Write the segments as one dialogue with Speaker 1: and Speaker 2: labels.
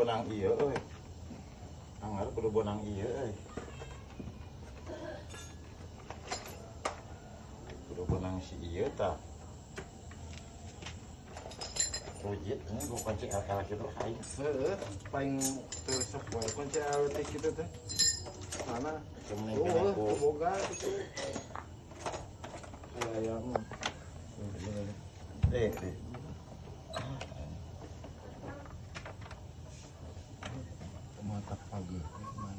Speaker 1: benang ieu euy. Anggar kudu benang ieu euy. Kudu benang si ieu tah. Rujit ini gua kunci LL gitu aing.
Speaker 2: Heeh, paling teu resep wae kunci LL teh kitu teh. Mana? Oh, boga kitu. Aya mah.
Speaker 1: Eh.
Speaker 2: Mata pagi mana?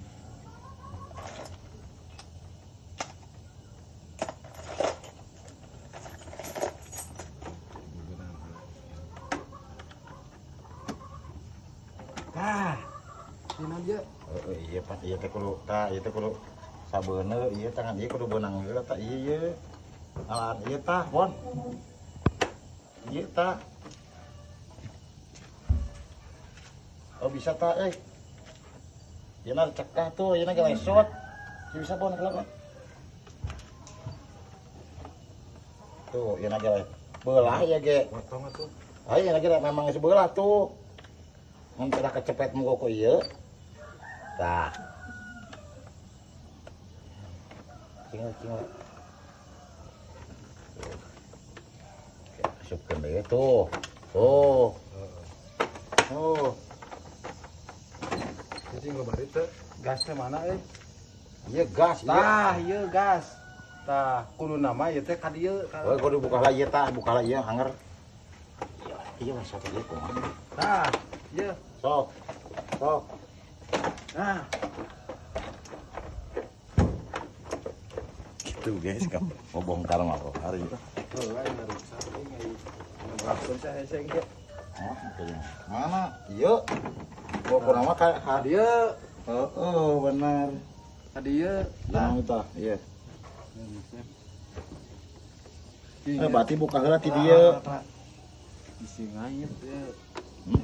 Speaker 2: Ah, ini aja.
Speaker 1: Oh, iya Pak, iya teh kudu tah, ieu teh kudu sabeuneu, ieu tangan ieu kudu beunang heula tah, ieu ieu. Alat ieu tah, Bon. Ieu tah. Oh bisa tah euy. Ieu na cekah tuh, ieu na gelesot. Bisa Bon kenapa? Tuh, ieu na geles. Belah ya ge.
Speaker 2: Potong atuh.
Speaker 1: Ah, ieu na ge memang geus belah tuh. Mun teu kecepet muka ku ieu. Tah. Cingel-cingel. Asupkeun deui tuh. Tuh. Tuh.
Speaker 2: Cing bari teh gas teh mana euy?
Speaker 1: Ieu gas.
Speaker 2: Tah, ieu gas. Tah, kudu nama ieu teh ka dieu.
Speaker 1: Oh, kudu buka lah ieu tah, buka lah ieu hanger. Iya, masa teh ieu kumaha?
Speaker 2: Tah, ieu.
Speaker 1: Sok. Sok.
Speaker 2: Nah.
Speaker 1: Gitu guys, kamu mau bongkar mah hari itu. Mana? Iya. Gua kurang mah ka
Speaker 2: dieu.
Speaker 1: Heeh, benar.
Speaker 2: Ka dieu.
Speaker 1: Nah, tah, iya. Eh, berarti buka heula ti dieu.
Speaker 2: Bisi ngayep ya.